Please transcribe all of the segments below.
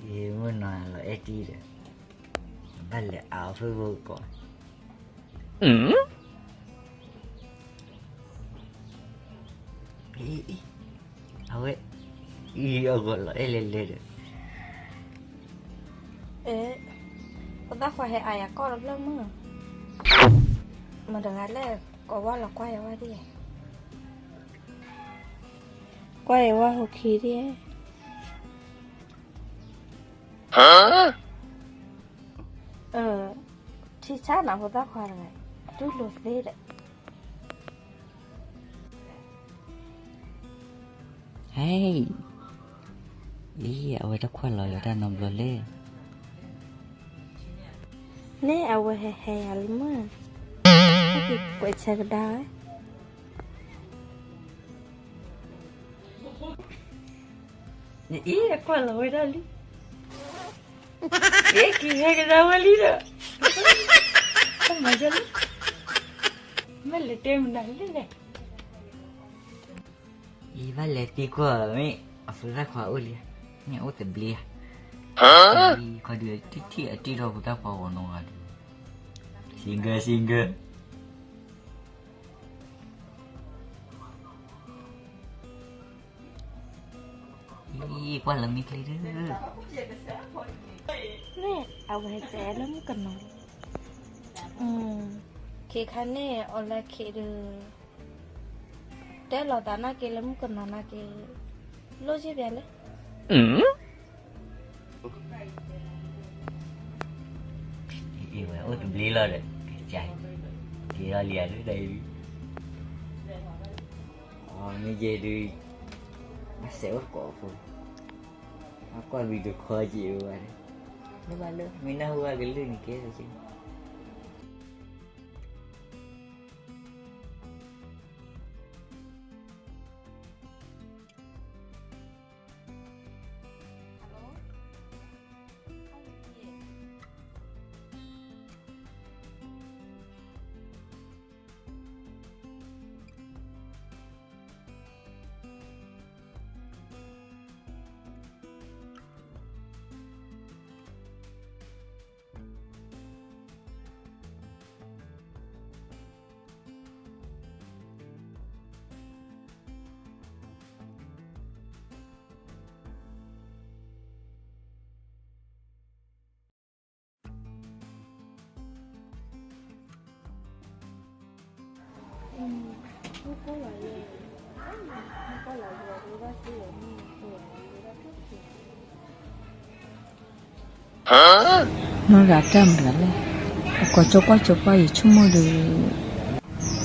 မုၢ်နီၤလီၤအဲၣ်တံၢ်ဒီး, ဘၣ်လဲၤအါအီၤဖုၣ်ဖိကီး, အဝဲ, အံၤအဂီၤလီၤအဲၣ်လဲၤလဲၤဒီး, ဖိသၣ်ခွါဟဲအါယၤကီၢ်တဖျၢၣ်မုၢ်, မတၤတဂၤလဲၣ်, ကိးဝဲလီၤကွၢ်ယၤဝဲဒၣ်, ကွၢ်ယၤဝဲဟိခံဒၣ်, ထံဆၣ်နၤဖိသၣ်ခွါတဂၤ, တူၢ်လိာ်သ့ဒီး, ဟဲ, အံၤ အဝဲတခွါလီၤလၢတၢ်နီတဘျီလဲၣ်, န့ၣ်အဝဲဟဲဟဲယၤလံမုၢ်, ကွဲးဆၢကဒါဝဲ နအံၤအကွၢ်လီၤဝဲဒၣ်လံ, က့ၤဟဲကဒါဝဲလံဒီး, မၤဒ်လံ, မ့ၢ်လဲၤတဲမနုၤလဲၣ်လဲၣ်, အံၤဘၣ်လဲၤတံၢ်ကွၢ်မ့ၢ်အဖိသၣ်ခွါအိၣ်လံ, မ့ၢ်အိၣ်တဘျ့ဧါ, ခီဒုးထံၣ်ထံၣ်အတံၢ်ထီၣ်ဖိသၣ်ခွါဂီၤနီၤဂၤဒုး, single single အံၤ ကွၢ်လၢမ့ၢ်ချ့ဒုး, မ့ၢ်အဝဲတဲလၢမုၣ်ကနီၤ, ခဲခါန့ၣ် အီၤလၢခဲဒုး, တဲလီၤသးနာ်က့လၢမုၣ်ကနီၤနာ်က့, လိၣ်က့ၤပျဲလဲၣ် အံၤဝဲအိၣ်တဘျ့လီၤဒီး, က့ၤထီၣ်လံယၤဒုး, အမ့ၢ်ယဲဒုး, အစဲးအိၣ်တကိးဖိ, အကွၢ်ဝံၤတခီက့ၤဝဲဒၣ်, လၢဘၣ်လၢ မ့ၢ်နၢ်ဟူဘၣ်ကလုၢ်န့ၣ်ကဲလၢက့ၤ နီၢ်ဂၤတၢ်မတၤလဲၣ်, အကိးကၠီပှၢ်ကၠီပှၢ်ယဆိကမိၣ်ဒီး,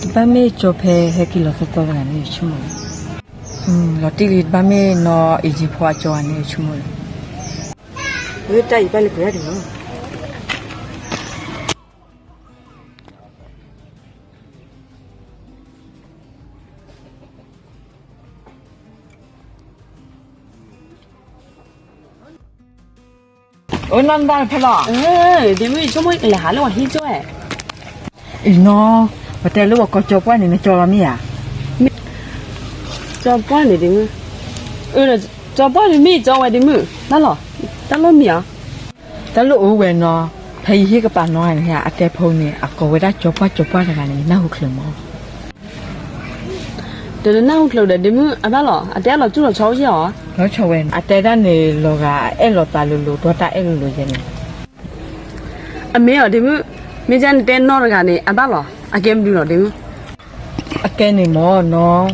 တဘၣ်မ့ၢ်ကၠီဖဲဟဲက့ၤလီၤသီသီတဂၤန့ၣ် ယဆိကမိၣ်လီၤ, လီၤတံၢ်လံ တဘၣ်မ့ၢ်နီၢ်အ့ၣ်ကၠံဖိအကၠီဂၤန့ၣ် ယဆိကမိၣ်လီၤ, လၢတၢ်အံၤဘၣ်လၢပှဲၤဒၣ်ဒုးလီၤ. အိၣ်နီၢ်မတၢ်ဖဲလီၤ, ဒ့မုၣ်ဆိကမိၣ်ကလဲၤဟးလၢပှၤဟံၣ်ကၠိဝဲ, အံၤနီၢ်, ပတဲလၢပှၤကိးကၠီပှၢ်န့ၣ် နကၠီလီၤမ့ၢ်ဧါ, ကၠီပှၢ်န့ၣ်ဒ့မုၣ်, ကၠီပှၢ်န့ၣ်မ့ၢ်ကၠီဝဲဒ့မုၣ်, တၢ်လီၤ, တၢ်လီၢ်မ့ၢ်ဧါ, တၢ်လီၢ်အိၣ်ဝဲနီၢ်, ဖဲယဟ့ၣ်ကပာ်နီၢ်ဂၤန့ၣ် အတဲဖိန့ၣ် အကိးဝဲဒၣ်ကၠီပှၢ်ကၠီပှၢ်တဂၤန့ၣ် နၢ်ဟူချုးမး တနၢ်ဟူချုးဒီးဒ့မုၣ်အဘၣ်လီၤ, အတဲအလီၤကၠူၣ်လီၤဆီအိၣ်ယဲၢ်အီၤ, လီၤဆီဝဲ, အတဲဒၣ်န့ၣ် လီၤဂာ်အဲၣ်လီၤသးလိၤလိၤ ဒီးတၢ်အဲၣ်လိၤလိၤယဲန့ၣ်, အမ့ၢ်အီၤဒ့မုၣ်, မ့ၢ်ကန့ၣ်တဲနီၢ်တဂၤန့ၣ် အဘၣ်လီၤ, အကဲမနုၤလီၤဒ့မုၣ်, အကဲန့ၣ်မ့ၢ်နီၢ်,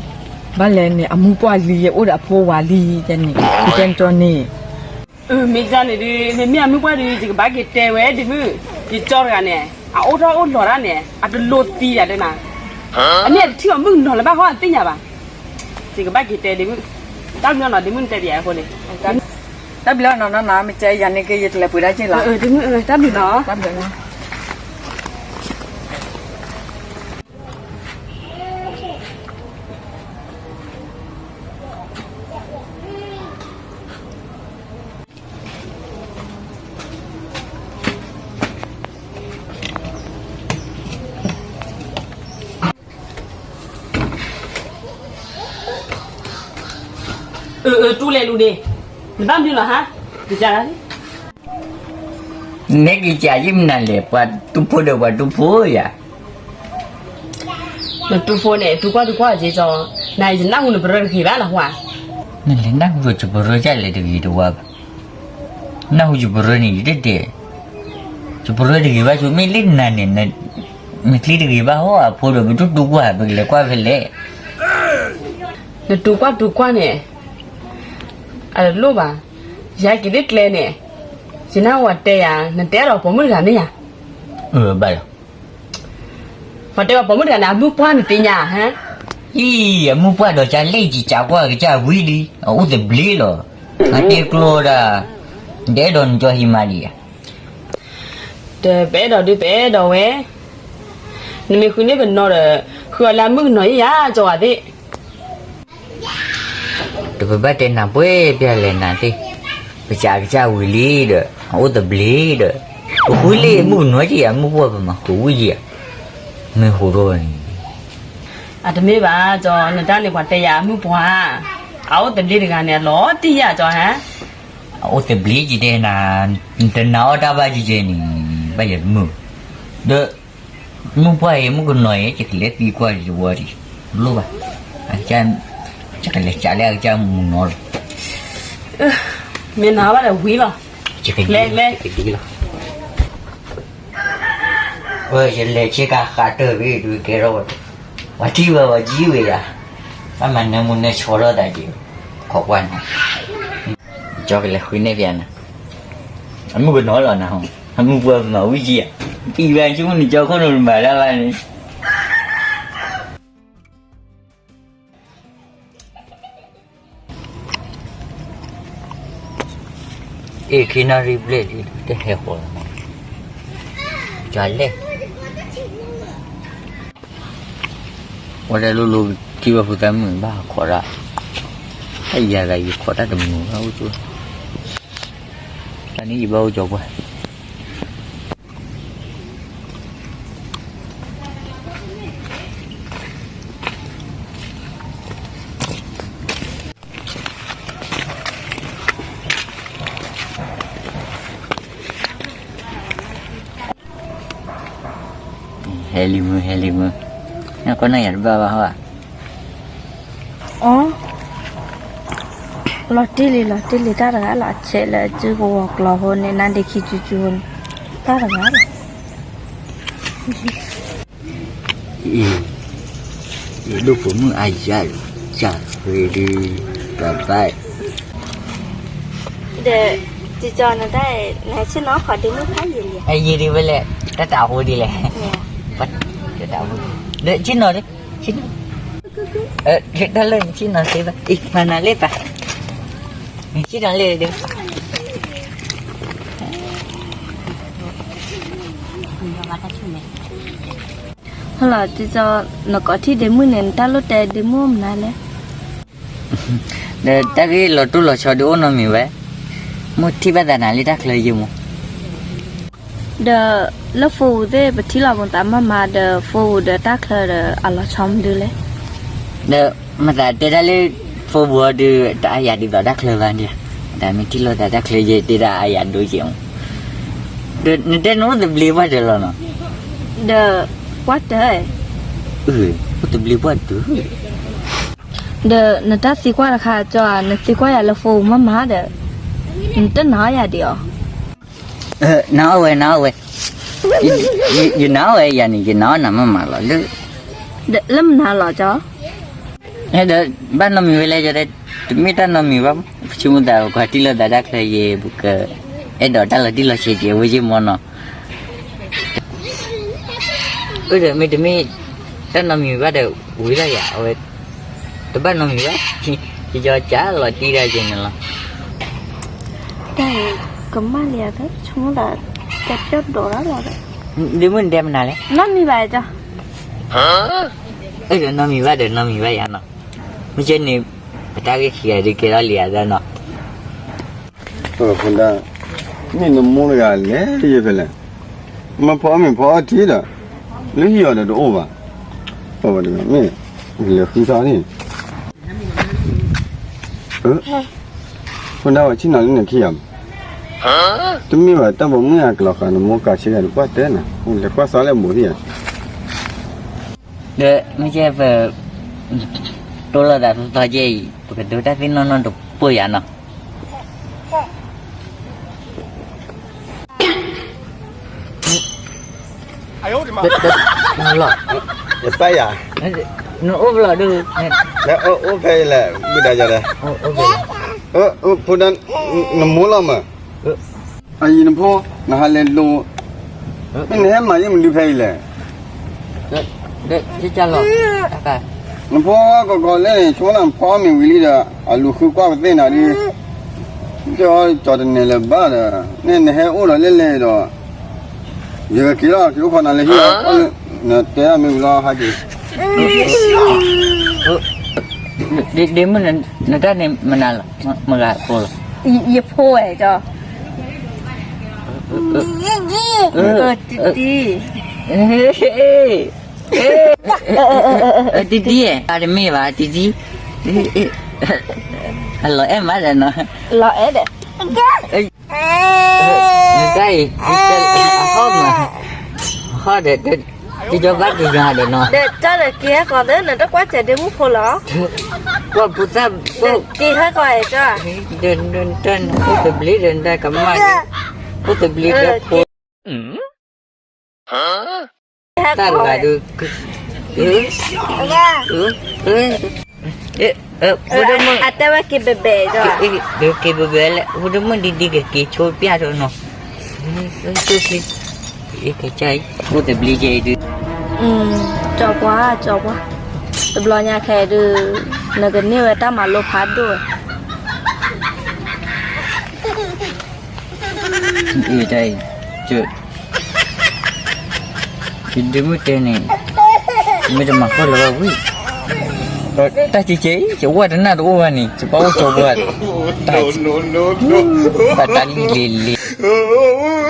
ဘၣ်လဲၣ်န့ၣ် အမူပှၢ်လံ ယအိၣ်ဒီးအဖိဝၤလံ ယဲန့ၣ် ယတဲနကၠီန့ၣ် မ့ၢ်ကန့ၣ်ဒုး မ့မ့ၢ်အမုၢ်ပှၢ်ဒုး ယကဘၣ်က့ၤတဲဝဲဒ့မုၣ်, ယကၠီတဂၤန့ၣ် အအိၣ်ထီၣ်အိၣ်လီၤတၢ်န့ၣ် အတလိသံဒၣ်တဲနၤ, အန့ၣ်အတထံၣ်အီၤမုၣ်ကနီၤလၢၤဘၣ်ဃီအသ့ၣ်ညါဘၣ်, ယကဘၣ်က့ၤတဲဒ့မုၣ်, တၢ်ဘျုးနီၤ ဒ့မုၣ်နတဲပယၤအဃိန့ၣ်, တၢ်ဘျုးနီၤနီၤနီၤ မ့ၢ်ကယၤန့ၣ်က့ ယတလဲၤပှ့ၤဒၣ်က့လီၤ, တၢ်ဘျုးနီၤ, တၢ်ဘျုးနီၤ အၢ အၢ တူၢ်လဲၤလူၤန့ၣ်, နဘၣ်မနုၤလီၤဟါ, ယကလီၤလံ နဲက့ၤကးယမနုၤလဲၣ်, ပှၤတူၢ်ဖိဒီးပှၤတူၢ်ဖိယၤ. နတူၢ်ဖိန့ၣ် တူၢ်ကွၢ်တူၢ်ကွၢ်က့ၤကၠီ, နယနၢ်ဟူနပရၢတဂ့ၤဘၣ်လီၤဟါ. နလဲၤနၢ်ဟူဒီးယပရၢဒ်လဲၣ်တဂ့ၤတဝါဘၣ်. နၢ်ဟူယပရၢန့ၣ် ယတတဲ, ယပရၢတဂ့ၤဘၣ်ဆိ မ့ၢ်လၢနၤန့ၣ်, နချံတဂ့ၤဘၣ်ဟီ အဖိဒီးပတူၢ်တူၢ်ကွၢ် ပကလဲၤကွၢ်ဖဲလဲၣ်. နတူၢ်ကွၢ်တူၢ်ကွၢ်န့ၣ် အတလိၣ်ဘၣ်. ယဟဲက့ၤလၢကျဲန့ၣ်, ယနၢ်ဟူပှၤတဲယၤ နတဲဒီးပိာ်မုၣ်တဂၤမ့ၢ်ဧါ. ဘၣ်လီၤ. ပှၤတဲဝဲပိာ်မုၣ်တဂၤန့ၣ် အမုၢ်ပှၢ်နသ့ၣ်ညါဧါ. အံၤ အမုၢ်ပှၢ်ဒီးကလဲၣ် ယကးကွၢ်ကစၢ်ဝံၤလံ, အအိၣ်သဘျ့လီၤ. အတဲကျိဒၣ်, နတအဲၣ်ဒိးနကၠီဟံးမးဒံးဧါ. ဒီးပအဲၣ်ဒိးဒုးပအဲၣ်ဒိးဝဲ, နမ့ၢ်ဃုန့ၢ်ပနီၤဒီး ဃုအီၤလၢအမုၣ်ကနီၤယါ ကၠီဝဲသ့ၣ်. ဒီးပဘၣ်တဲနၤပှဲၤပျၢ်လဲၣ်နၤသ့ၣ်, ပကးကစၢ်ဝံၤလံဒီး အအိၣ်သဘျ့ဒီး, ပဃုလၢအမုၣ်ကနီၤက့ၤ အမုၢ်ပှၢ်ပမၤဃုာ်ဝံၤက့ၤဧါ, မ့ၢ်ဟူထီၣ်န့ၣ်. အတမ့ၢ်ဘၣ်ကၠီ, နတၢ်န့ၣ်ပှၤတဲယၤအမုၢ်ပှၢ်, အအိၣ်သဘျ့တဂၤန့ၣ် အလီၤတံၢ်ယါကၠီဧါ. အအိၣ်သဘျ့ကတဲနၤ, နတနာ်အီၣ်တၢ်ဘၣ်ကကဲန့ၣ်, ဘၣ်ယမုၢ်, ဒီး မုၢ်ပှၢ်အံၤ မုၣ်ကနီၤအံၤ ယကလဲၤသံကွၢ်ယဝီဒံး, လိၣ်ဘၣ်, ယကလဲၤကးလၢအကစၢ်မုၢ်နီၤလီၤ. မ့ၢ်နၤဘၣ်ဒီးဝံၤလီၤ, လဲၤလဲၤ, ယလဲၤဆ့ကၤဃးတၢၢ်ဖဲဒုးကဲထီၣ်ဝဲ, ပှၤထံၣ်ဝဲပှၤကံဝဲယၤ, ဘၣ်မၤနၢမူနၢဆီထီၣ်သးက့ၤ, ခိးကွၢ်နၤ, ကၠီကလဲၤဃုန့ၢ်ဖဲနၤ, အမုၣ်ကနီၤလီၤနၤ, အမုၢ်ပှၢ်မၤဝံၤက့ၤဧါ, ပံၤဘၣ်ဆိကမိၣ်နကၠီခိၣ်နူာ်တမၤတၢ်ဘၣ်န့ၣ်. အ့ၣ် ခ့နီၣ်ရံၣ်ဘျဲၣ်လံ တဟဲဃီလီၤ, ကၠီလဲၣ်, ဝဲဒၣ်လိၤလိၤ ထံၣ်ဘၣ်ဖိသၣ်မုၣ်ဘၣ်ခိးဒၣ်, တၢ်ယၤဂၤယခိးတၢ်တမုာ်ဘၣ်အိၣ်ကၠိ, တၢ်န့ၣ်ယဘၣ်အိၣ်ကၠီပှၢ် ဟဲလံမုၢ် ဟဲလံမုၢ်, နကီၢ်နၢ်ယၤတဘၣ်ဘၣ်ဟီဧါ, အိ, လီၤတံၢ်လံ လီၤတံၢ်လံ တၢ်တဂၤလီၤ အဆဲးလၢအစုကဝီၤကျီဖိန့ၣ် နါဒ့ခံစုစုန့ၣ် တၢ်တဂၤလီၤ. အံၤ, ယဒိၣ်ပိာ်မုၣ်အါယၤ, ကၢ်ရ့ဒုး, ဘၣ်ဘၣ်, ဒီး, ကၠီနတၢ်, နဆ့ၣ်နီၤခီဒ့မုၣ်ဖးယံာ်လံ, အယံာ်ဒံးဝဲလဲၣ်, တၢ်တၢ်အိၣ်ဒံးလဲၣ်, တၢ်တၢ်အိၣ်ဒံး, ဒီးဆ့ၣ်နီၤ, ဆ့ၣ်နီၤ, တၢ်လၢနဆ့ၣ်နီၤသ့ဘၣ်, အံၤ မၤနၤလၢပၢ်, ဆ့ၣ်နီၤလၢဒုး ဟလီၤ ကၠီ, နကိးထံၣ်ဒ့မုၣ်န့ၣ် နတၢ်လိၣ်တဲဒ့မုၣ်အိၣ်မနုၤလဲၣ်. ဒီးတၢ်ဂ့ၢ်လီၤတိၢ်လီၤဆီဒုးအိၣ်နီတမံၤဝဲ, မ့ၢ်ထံၣ်ဘၣ်သးနၤလၢတၢ်ချၢယဲမး, ဒီးလၢဖိပူၤသ့ၣ် ပထံၣ်လီၤမသးမးမးဒီး ဖိပူၤဒီးတၢ်ချၢဒီးအလီၤဆီမနုၤလဲၣ်. ဒီးမၤသးတဲတၢ်လၢ ဖိပူၤအီၤဒုး တအါယၤဒ်သိးတၢ်ချၢဘၣ်န့ၣ်, တၢ်မ့ၢ်ထံၣ်လိာ်သးတၢ်ချၢယဲ တဲဒၣ်အါယၤဒိကဲမး, ဒီးနတဲနအိၣ်သဘျ့ပှၢ်တၢၢ်လီၤနီၤ. ဒီးပှၢ်တၢၢ်, အိၣ်သဘျ့ပှၢ်တၢၢ်, ဒီးနတၢ်သံကွၢ်တခါကၠီဧါ, နသံကွၢ်ယၤလၢဖိပူၤမးမးဒီး နတနာ်အီၣ်ယၤဒံးဧါ. နာ်အီၣ်ဝဲ နာ်အီၣ်ဝဲ, ယနာ်အီၣ်ဝဲယၤန့ၣ် ယနာ်အီၣ်နၤမးမးလီၤလၢ, လၢမနုၤလီၤကၠီ. ဒီးဘၣ်နီတမံၤဝဲလဲၣ်, တမ့ၢ်တၢ်နီတမံၤဘၣ်, ပဆိကမိၣ်သး ပှၤထံၣ်လိာ်သးတၢ်ချၢယဲ ပကအဲၣ်ဒိးတၢ်လီၤတံၢ်လီၤဆဲးကဲဝဲယဲမးနီၤ. အၢ ဒီးမ့တမ့ၢ် တၢ်နီတမံၤဘၣ်ဒီး ဝံၤလီၤယၤ အဝဲ တဘၣ်နီတမံၤဘၣ်, ယကၠီကၢ်လီၤတံၢ်ဒၣ်ယဲန့ၣ်လီၤ. တၢ်အံၤ ကမၣ်လံဧါ, တဆိကမိၣ်သး ကပျီၣ်ဒိးတၢ်လီၤဒီး, ဒ့မုၣ်နတဲမနုၤလဲၣ်, နီတမံၤဘၣ်ကၠီ. အၢ ဒီးနီတမံၤဘၣ်ဒီး နီတမံၤဘၣ်ယၤနီၤ, မ့ၢ်ကဲန့ၣ် ပတၢ်ဂ့ၢ်ခံဂၤဒုးကဲထီၣ်လံဧါသၢနီၤ. ဖိဒါ, မ့ၢ်နမိၢ်တဂၤလဲၤယဲဖဲလဲၣ်, မ့ၢ်ဖီအီၣ်မ့ၤဖီအီၣ်ထံဒီး, လၢဟံၣ်အီၤဒီးတအိၣ်ဘၣ်, မ့ၢ်လဲၤဃုထီၣ်န့ၣ်, ဖိဒါဝဲဆ့ၣ်နီၤလၢနခံဂၤမး တမ့ၢ်ဘၣ် တၢ်ပိာ်မုၣ်အကလီၤဃာ်နမိၢ်ကၤဆ့ကၤတပှၢ်တဲနၤ, လဲၤကွၢ်စးလၢအဘူးဒံးဧါ. ဒီးမ့ၢ်ကဲပ တိၢ်လိာ်သးသီသီကဲအံၤ ပကဒိတၢ်သ့ၣ်နီၢ်နီၢ်တပိၢ်ယၤနီၤ. လီၤ, ယပၢ်ယၤ, နအိၣ်ဖဲလဲၣ်ဒုး, အိၣ်ဖဲအံၤလဲၣ် ဘုဒ္ဓယၤဒီး, ဖိဒၣ်, နမိၢ်လီၤမး, အအံၤနဖိ, နဟးလဲၤလိၤ, မ့ၢ်နဟဲမၤယဲၢ်မနုၤဖဲအံၤလဲၣ်. နဖိကီးကီးလဲၣ်န့ၣ် ဆိလၢနဖီမ့ၢ်ဝံၤလံဒီး အလူၤဃုကွၢ်ပသ့ၣ်နၤဒုး, ကၠီတနဲၣ်လၢၤဘၣ်ဒီး, န့ၣ်နဟဲအိၣ်ဒီးလဲၣ်လဲၣ်ဒီး, ယကက့ၤလီၤ က့ၤအိၣ်ခိးနၤလၢဟံၣ်လီၤ, နတဲအမ့ၢ်ဝံၤလီၤဟးက့ၤ ဒ့မုၣ်နတၢ်န့ၣ်မနုၤလီၤ, မဂၤဖိလီၤ, ယဖိဝဲကၠီ, တံတံ, တံတံ, တံတံ, အတမ့ၢ်ဘၣ် တံတံ, အလီၤအဲၣ်မးဒီးနီၤ, လီၤအဲၣ်ဒီး နတၢ်အံၤ အဟီၣ်မး, ဟီၣ်ဒီး တကီဘၣ်တကီဒီးနီၤ, ဒီးကၠီဒီးက့ၤဟဲကီးသ့ နတကွၢ်စဲးဒ့မုၣ်ဖိလီၤ, ကွၢ်ဖိသၣ်, က့ၤဟဲကီးအဲၣ်ကၠီ, ဒီး ဒီးတၢ်နအိၣ်သဘျ့ဒီးနတၢ်ကမၣ်န့ၣ်, အိၣ်သဘျ့ဒီးဖိ တၢ်တဂၤဒုး, ဖိဒိၣ်မုၣ်, အတဲဝဲက့ၤဘဲဘဲဒီး, က့ၤဘဲဘဲလဲၣ်, ဖိဒိၣ်မုၣ်ဒ်ဒ်ကက့ၤဆိပျၢ်ဒီးနီၤ, ကၠီ, အိၣ်သဘျ့ကဲအံၤဒုး, ကၠီပှၤ, ကၠီပှၤ, တဘျီညါခဲအံၤဒုး, နကန့ၢ်ဝဲတၢ်မၤလိဖးဒိၣ်ဝဲ အံၤတၢ်အံၤ, ယဒုးမုၢ်တဲန့ၣ်, မ့ၢ်တမၤဃီလၢၤဘၣ်ဝံၤ, တၢ်ကဲကဲအံၤ ယဝဲတနၢ်တအိၣ်ဘၣ်န့ၣ် ယဘၣ်အိၣ်ကၠီပှၤ, တၢ်, ဘၣ်တၢ်လံလံလံ